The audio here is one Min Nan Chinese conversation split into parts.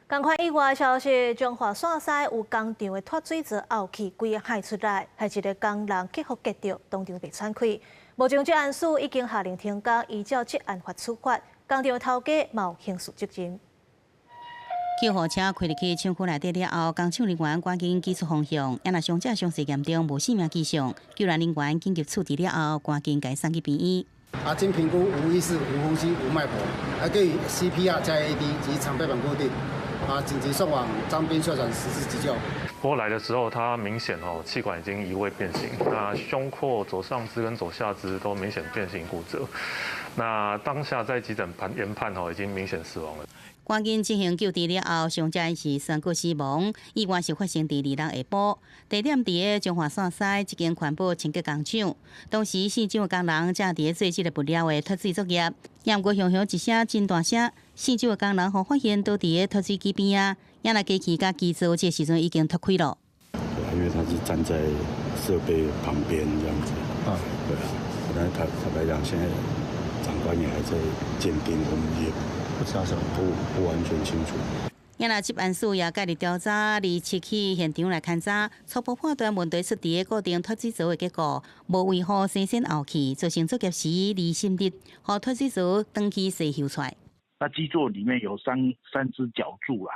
仝款意外消息，彰化線西有工廠的脫水槽漚去，規个害出來，害一个工人去予結著，當場袂喘氣。目前職安署已經下令停工，依照職安法處罰，工廠頭家嘛有刑事責任。救護車開入去廠區內底了後，工廠人員趕緊指出方向，也若傷者傷勢嚴重，無性命跡象，救援人員緊急處置了後，趕緊共送去病院。啊，經評估無意識、無呼吸、無脈搏，還給予 CPR 加 AED 及長背板固定。啊，緊急送往彰濱秀傳實施急救。不過來的時候，他明顯哦氣管已經移位變形，那胸廓左上肢跟左下肢都明顯變形骨折。那當下在急診判研判哦，已經明顯死亡了。趕緊進行救治了後，傷者是宣告死亡。意外是發生佇二六下晡，地點佇个彰化線西一間環保清潔工廠。當時四組工人正佇咧做這个物料的脫水作業，也毋過響響一聲真大聲，四組的工人予發現倒佇咧脫水機邊仔，也若機器佮機槽這時陣已經脫開了。對，因為他是站在設備旁邊這樣子。啊，對啊，但是他坦白講，現在長官也還在鑑定，我們也不知道什麼，不完全清楚。也若職安署也介入調查，27去現場來勘查，初步判斷問題出佇个固定脫水槽的結構無維護生鮮後期，造成作業時離心力，予脫水槽長期洗抽出來。那基座裡面有三支腳柱啦，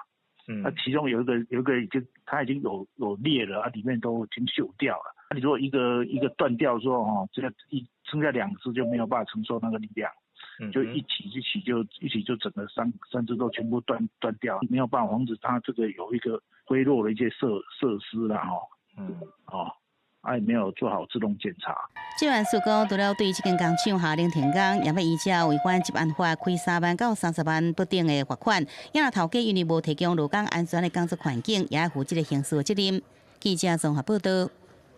那其中有一個已經它已經有裂了，啊，裡面都已經鏽掉了。你如果一個一個斷掉之後，哈，這個一剩下兩支就沒有辦法承受那個力量。就一起一起就一起就整個三支都全部斷掉，沒有辦法防止它這個有一個回落的一些設施啦，吼，哦，啊也沒有做好自動檢查。職安署講，除了對這間工廠下令停工，也欲依照違反職安法開3萬到30萬不等的罰款。也若頭家因為無提供勞工安全的工作環境，也欲負這个刑事責任。記者綜合報道。